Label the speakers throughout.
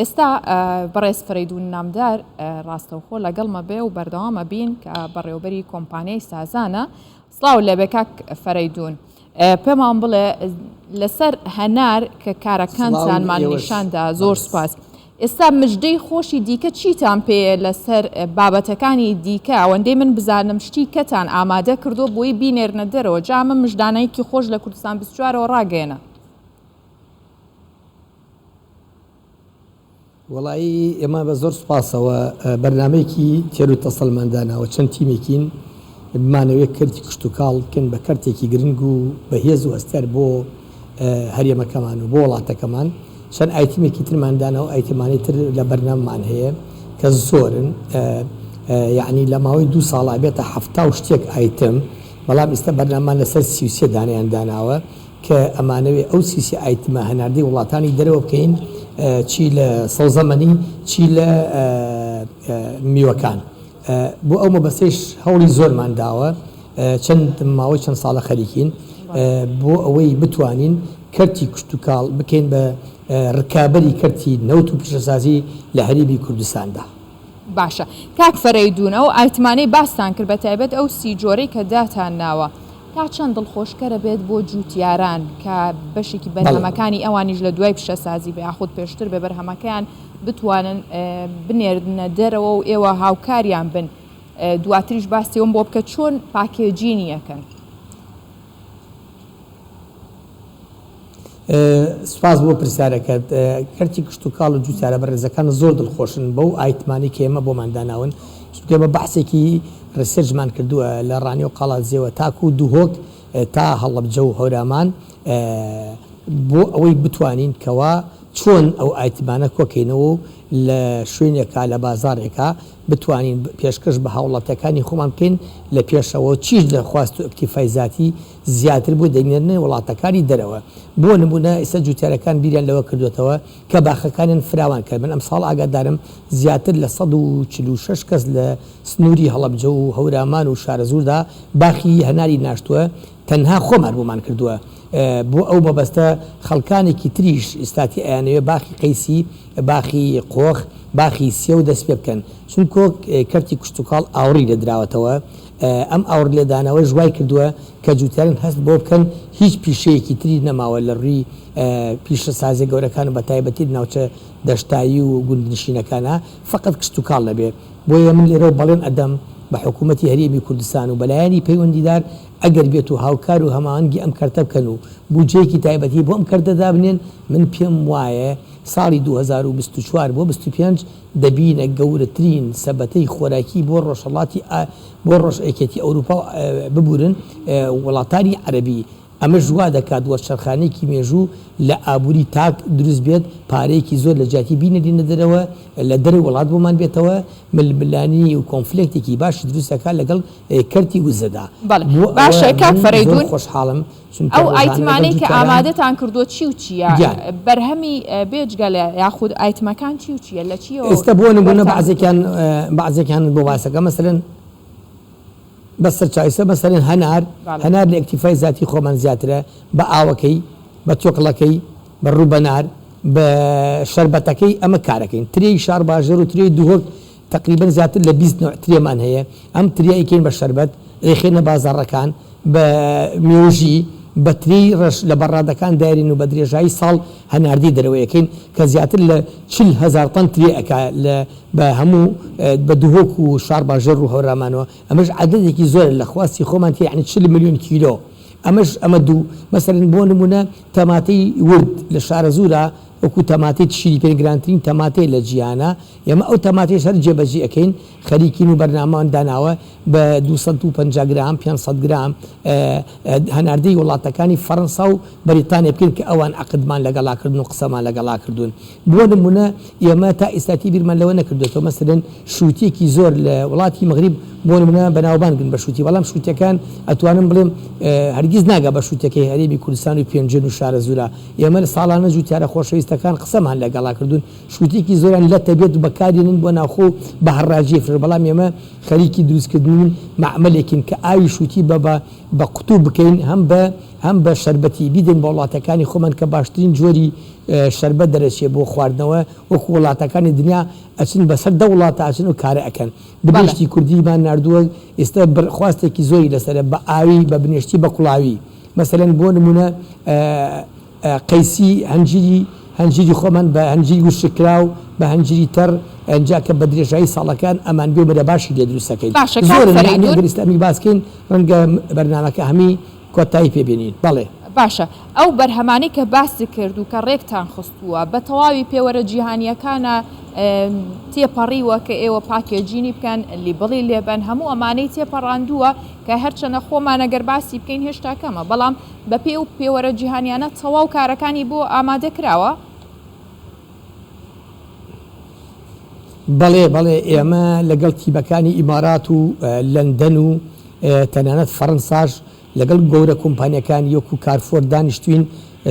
Speaker 1: ئێستا بەڕێز فەرەیدوون نامدار ڕاستەوخۆ لەگەڵمە بێ و بەردەوامە بین کە بەڕێوبەری کۆمپانیای سازانە. سڵاو لێبێ کاک فەرەیدوون. پێمان بڵێ لەسەر هەنار کە کارەکانتانمان نیشاندا زۆر سوپاس. ئێستا مژدەی خۆشی دیکە چیتان پێیە لەسەر بابەتەکانی دیکە ئەوەندەی من بزانم شتی کەتان ئامادە کردووە بۆی بینێرنە دەرەوە جا ئەمە مژدانەیەکی خۆش لە کوردستان 24ەوە ڕاگەیەنە.
Speaker 2: وەڵایی ئێمە بە زۆر سوپاسەوە بەرنامەیەکی تێر و تەسەلمان داناوە، چەند تیمێکین بمانەوێت کەرتی کشتوکاڵ بکەین بە کەرتێکی گرنگ و بەهێز و هەستیار بۆ هەرێمەکەمان و بۆ وڵاتەکەمان، چەند ئایتمێکی ترمان داناوە، ئایتمانەی تر لە بەرنامەمان هەیە کە زۆرن یەعنی لە ماوەی دوو ساڵا ئەبێتە 70 و شتێک ئایتم، بەڵام ئیستا بەرنامەمان لەسەر 33 دانەیان داناوە. کە ئەمانەوێ ئەو 33 ئایتمە هەناردەی وڵاتانی دەرەوە بکەین چی لە سەوزەمەنی چی لە میوەکان بۆ ئەو مەبەستەیش هەوڵی زۆرمان داوە چەند ماوەی چەند ساڵە خەریکین بۆ ئەوەی بتوانین کەرتی کشتوکاڵ بکەین بە ڕکابەری کەرتی نەوت و پیشەسازی لە هەرێمی کوردستاندا.
Speaker 1: باشە کاک فەرەیدوون ئەو ئایتمانەی باستان کرد بەتایبەت ئەو سی جۆرەی کە داتان ناوە تا چەند دڵخۆشکەرە بێت بۆ جووتیاران کە بەشێکی بەرهەمەکانی ئەوانیش لە دوای پیشەسازی بێ یاخود پێشتر بێ بەرهەمەکەیان بتوانن بنێردنە دەرەوە و ئێوە هاوکاریان بن دواتریش باسی ئەوم بۆ بکە چۆن packaging ی ئەکەن.
Speaker 2: سوپاس بۆ پرسیارەکەت. کەرتی کشتوکاڵ و جوتیارە بەڕێزەکان زۆر دڵخۆشن بەو ئایتمانەی کە ئێمە بۆمان داناون، چونکە ئێمە بەحسێکی research مان کردووە لە ڕانیە و قەڵادزێوە تاکوو دهۆک تا هەڵەبجە و هەورامان بۆ ئەوەی بتوانین کەوا چۆن ئەو ئایتمانە کۆکەینەوە و لە شوێنێکا لە بازاڕێکا بتوانین پێشکەش بە هاوڵاتیەکانی خۆمان بکەین لە پێشەوە چیش لە خواست و اکتفای زاتی زیاتر بۆ دەنێرنە وڵاتەکانی دەرەوە. بۆ نموونە ئیستا جوتیارەکان بیریان لەوە کردۆتەوە کە باخەکانیان فراوان کەن. من ئەمساڵ ئاگادارم زیاتر لە 146 کەس لە سنووری هەڵەبجە و هەورامان و شارەزووردا باخی هەناری ناشتووە، تەنها خۆمان بۆمان کردووە. بۆ ئەو مەبەستە خەڵکانێکی تریش ئیستاتی ئەیانەوێ باخی قەیسی، باخی قۆخ، باخی سێو دەست پێ بکەن. چونکۆ کەرتی کشتوکاڵ ئاوڕی لێ دراوەتەوە. ئەم ئاوڕلێدانەوەش وای کردووە کە جووتیاران هەست بەوە بکەن هیچ پیشەیەکی تری نەماوە لە ڕووی پیشەسازیە گەورەکان و بەتایبەتی لە ناوچە دەشتایی و گوندنشینەکانا فەقەت کشتوکاڵ نەبێ. بۆیە من لێرەوە بەڵێن ئەدەم بە حکوومەتی هەرێمی کوردستان و بە لایەنی پەیوەندیدار ئەگەر بێت و هاوکار و هەماهەنگی ئەم کەرتە بکەن و بودجەیەکی تایبەتی بۆ ئەم کەرتە دابنێن من پێم وایە ساڵی 2024 بۆ 25 دەبینە گەورەترین سەبەتەی خۆراکی بۆ ڕۆژهەڵاتی بۆ ڕۆژ یەکێتی ئەوروپا و ببورن وڵاتانی عەرەبی، ئەمەش وا دەکات وەرچەرخانێکی مێژوو لە ئابوری تاک دروست بێت، پارەیەکی زۆر لە جیاتی بینێرینە دەرەوە لە دەرەوەی وڵات بۆمان بێتەوە، ململانی و conflict ێکی باشی دروست دەکات لەگەڵ کەرتی وزەدا.
Speaker 1: بەڵێ
Speaker 2: بۆ ئەوە
Speaker 1: باشە کاک
Speaker 2: من زۆر
Speaker 1: فەرەیدون
Speaker 2: خۆشحاڵم چونکە
Speaker 1: ئەو
Speaker 2: ڕۆژانە لەگەڵ
Speaker 1: ئایتمانەی کە
Speaker 2: جوتیاران
Speaker 1: ئامادەتان کردووە چی و چییە؟
Speaker 2: گیان.
Speaker 1: بەرهەمی بێجگە لە یاخود ئایتمەکان چی و چییە؟ لە چییەوە
Speaker 2: ئێستا بۆ نموونە
Speaker 1: وەرتان گرتووە؟
Speaker 2: بەعزێکیان بەعزێکیان بۆ باسەکە مەسەلەن بە سەرچاوە ئێستا مەسەلەن هەنار
Speaker 1: بەڵێ.
Speaker 2: هەنار لە اکتفای زاتی خۆمان زیاترە بە ئاوەکەی بە تۆکڵەکەی بە ڕووبەنار بە شەربەتەکەی ئەمە کارەکەین ترێی شارباژێڕ و ترێی دهۆک تەقریبەن زیاتر لە 20 نوع ترێمان هەیە ئەم ترێ ئەیکەین بە شەربەت ئەیخەینە بازاڕەکان بە مێوژی بە ترێی ڕەش لە بەڕادەکان دایرین و بە درێژایی ساڵ هەناردەی دەرەوەی ئەکەین کە زیاتر لە 40 هەزار تەن ترێ ئەکا لە بە هەموو بە دهۆک و شارباژێڕ و هەورامانەوە ئەمەش عەدەدێکی زۆرە لە خواستی خۆمان تێ یەعنی 40 ملیۆن کیلۆ ئەمەش ئەمە دوو مەسەلەن بۆ نموونە تەماتەی ورد لە شارەزوورا وەکوو تەماتەی تشیری پێ گرانترین تەماتەیە لە جیهانا ئێمە ئەو تەماتەیەش هەر جێبەجێ ئەکەین خەریکین و بەرنامەمان داناوە بە 250 گرام 500 گرام هەناردەی وڵاتەکانی فەرەنسا و بەریتانیا بکەین کە ئەوان عەقدمان لەگەڵا کردن و قسەمان لەگەڵا کردوون بۆ نموونە ئێمە تا ئیستاتی بیرمان لەوە نەکردۆتەوە مەسەلەن شووتیەکی زۆر لە وڵاتی مەغریب بۆ نموونە بەناوبانگن بە شووتی بەڵام شووتیەکان ئەتوانم بڵێم هەرگیز ناگا بە شووتیەکەی هەرێمی کوردستان و پێنجوێن و شارەزوورا ئێمە ساڵانە جووتیارە خۆشەویستەکان قسەمان لەگەڵا کردوون شووتیەکی زۆریان لەتە بێت و بەکارینن بۆ ناوخۆ و بە هەڕاجی ئەفرۆشن بەڵام ئێمە خەریکی دروستکردنی مەعمەلێکین کە ئاوی شووتی بە بە بە قوتوو بکەین هەم بە هەم بە شەربەتی بیدەین بە وڵاتەکانی خۆمان کە باشترین جۆری. شەربەت دەرەچێ بۆ خواردنەوە وەکو وڵاتەکانی دنیا ئەچن بەسەر دە وڵاتا ئەچن و کارە ئەکەن بنێشتی کوردیمان ناردووە ئیستا خواستێکی زۆری لەسەرە بە ئاوی بە بنێشتی بە کوڵاوی مەسەلەن بۆ نمونە قەیسی هەنجیری هەنجیری خۆمان بە هەنجیری وشککراو بە هەنجیری تەڕ ئەنجا کە بە درێژایی ساڵەکان ئەمان بێ مرەباشی لێ دروست ئەکەین
Speaker 1: باشە کاک
Speaker 2: زۆرن یانی
Speaker 1: فەرەیدون.
Speaker 2: ئەگەر ئیسلامی باس کەین ڕەنگە بەرنامەکە هەمی کۆتایی پێ بێنین بەڵێ.
Speaker 1: باشە ئەو بەرهەمانەی کە باست کرد و کە ڕێکتان خستووە بە تەواوی پێوەرە جیهانییەکانە تێپەڕیوە کە ئێوە packaging ی بکەن label ی لێبەن هەموو ئەمانەی تێپەڕاندووە کە هەرچەنە خۆمان ئەگەر باسی بکەین هێشتا کەمە بەڵام بە پێی ئەو پێوەرە جیهانیانە تەواو کارەکانی بۆ ئامادە کراوە؟
Speaker 2: بەڵێ بەڵێ ئێمە لەگەڵ تیمەکانی ئیمارات و لەندەن و تەنانەت فەڕەنساش لەگەڵ گەورە کۆمپانیاکانی وەکو کارفۆر دانیشتوین،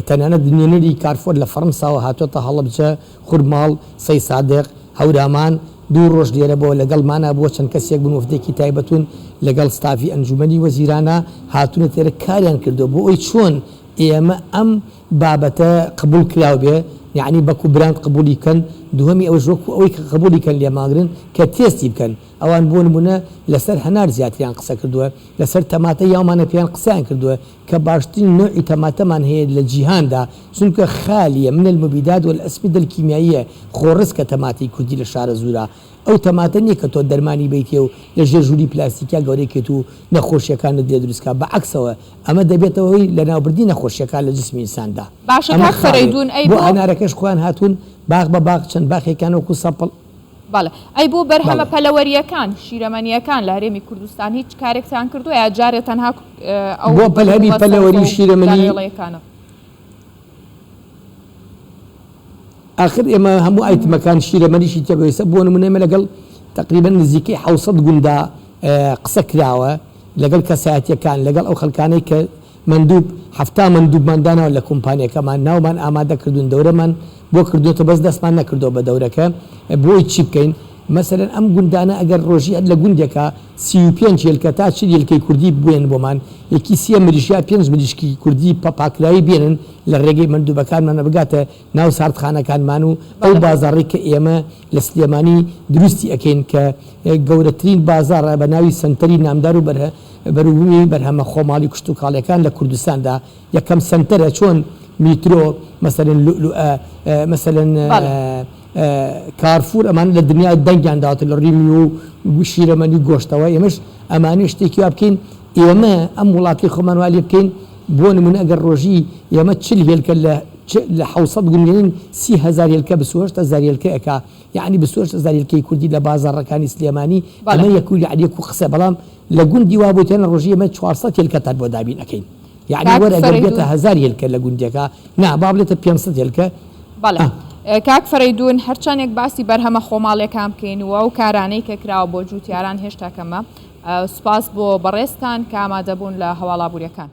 Speaker 2: تەنانەت نوێنەری کارفۆر لە فەڕەنساوە هاتۆتە هەڵەبجە، خورماڵ، سەیسادق، هەورامان، دوو ڕۆژ لێرە بووە لەگەڵمانا بووە، چەند کەسێک بوون وەفدێکی تایبەتون لەگەڵ ستافی ئەنجومەنی وەزیرانا هاتوونەتە ئێرە کاریان کردووە بۆ ئەوەی چۆن ئێمە ئەم بابەتە قبوڵ کراو بێ یەعنی بەکو براند قبوڵی بکەن، دووهەمی ئەوەش وەکو ئەوەی کە قبوڵی کەن لێمانگرن کە تێستی بکەن، ئەوان بۆ نموونە لەسەر هەنار زیاتریان قسە کردووە، لەسەر تەماتە یاومانە پێیان قسەیان کردووە کە باشترین نەوعی تەماتەمان هەیە لە جیهاندا چونکە خالیە من المبیدات والاسمدە الکیمیاییە خۆڕسکە تەماتەی کوردی لە شارەزوورا ئەو تەماتە نیە کە تۆ دەرمانی بەیتێ و لە ژێر ژووری پلاستیکیا گەورەی کەیت و نەخۆشیەکانت لێ دروست کا بە عەکسەوە ئەمە دەبێتە هۆی لەناوبردنی نەخۆشیەکان لە جسمی ئینساندا
Speaker 1: باشە
Speaker 2: ئەمە
Speaker 1: کاک
Speaker 2: خاڵێ
Speaker 1: فەرەیدوون ئەی
Speaker 2: بۆ
Speaker 1: بۆ
Speaker 2: هەنارەکەش خۆیان هاتوون باخ بە باخ چەند باخێکیان وەکو سەپڵ
Speaker 1: بەڵێ ئەی بۆ بەرهەمە
Speaker 2: بەڵێ.
Speaker 1: پەلەوەرییەکان، شیرەمەنییەکان لە هەرێمی کوردستان هیچ کارێکتان کردووە یا جارێ تەنها ئەو
Speaker 2: بۆ پەلهەمی
Speaker 1: ڕووە
Speaker 2: پەلەوەری
Speaker 1: سەوزە
Speaker 2: و
Speaker 1: و
Speaker 2: شیرەمەنی.
Speaker 1: دانەوێڵەیەکانە؟
Speaker 2: ئاخر ئێمە هەموو ئایتمەکان شیرەمەنیشی تێکەوە ئێستا بۆ نموونە ئێمە لەگەڵ تەقریبەن نزیکەی 700 گوندا قسە کراوە لەگەڵ کەسایەتییەکان لەگەڵ ئەو خەڵکانەی کە مەندوب، 70 مەندوبمان داناوە لە کۆمپانیەکەمان، ناومان ئامادە کردوون، دەورەمان بۆ کردوونەتەوە، بەس دەستمان نەکردووە بە دەورەکە، بۆی چی بکەین؟ مەسەلەن ئەم گوندانە ئەگەر ڕۆژی لە گوندێکا 35 هێلکە تا 40 هێلکەی کوردی بێنن بۆمان، یەکی سێ مریشک یا پێنج مریشکی کوردی پاکراوی بێنن لە ڕێگەی مەندوبەکانمانە بگاتە ناو ساردخانەکانمان و ئەو
Speaker 1: بەڵێ.
Speaker 2: بازاڕەی کە ئێمە لە سلێمانی دروستی ئەکەین کە گەورەترین بازاڕە بە ناوی سەنتەری نامدار و بەروبوومی بەرهەمە خۆماڵی و کشتوکاڵیەکان لە کوردستاندا یەکەم سەنتەرە چۆن میترۆ مەسەلەن لوئلوئە مەسەلەن
Speaker 1: بەڵێ.
Speaker 2: کارفور ئەمانە لە دنیا دەنگیان داوەتە لە ڕووی میوە و شیرەمەنی و گۆشتەوە ئێمەش ئەمانەوێ شتێکی وا بکەین ئێمە ئەم وڵاتەی خۆمان وا لێ بکەین بۆ نمونە ئەگەر ڕۆژی ئێمە 40 هێلکە لە لە 700 گوند بێنین 30 هەزار هێلکە 28 هەزار هێلکە ئەکا یەعنی 28 هەزار هێلکەی کوردی لە بازاڕەکانی سلێمانی
Speaker 1: بەڵێ.
Speaker 2: ئەمە یەک و یەعنی یەک و قسە بەڵام لە گوندی وا بۆتیان ڕۆژی ئێمە 400 هێلکەتان بۆ دابین ئەکەین یەعنی
Speaker 1: کاک
Speaker 2: وەرە ئەگەر بێتە
Speaker 1: فەرەیدوون.
Speaker 2: هەزار هێلکە لە گوندێکا نا با بڵێتە 500 هێلکە
Speaker 1: بەڵێ
Speaker 2: ئا.
Speaker 1: کاک فەرەیدوون هەرچەندێک باسی بەرهەمە خۆماڵیەکان بکەین و ئەو کارانەی کە کراوە بۆ جووتیاران هێشتا کەمە. سوپاس بۆ بەڕێزتان کە ئامادەبوون لە هەواڵ ئابووریەکان.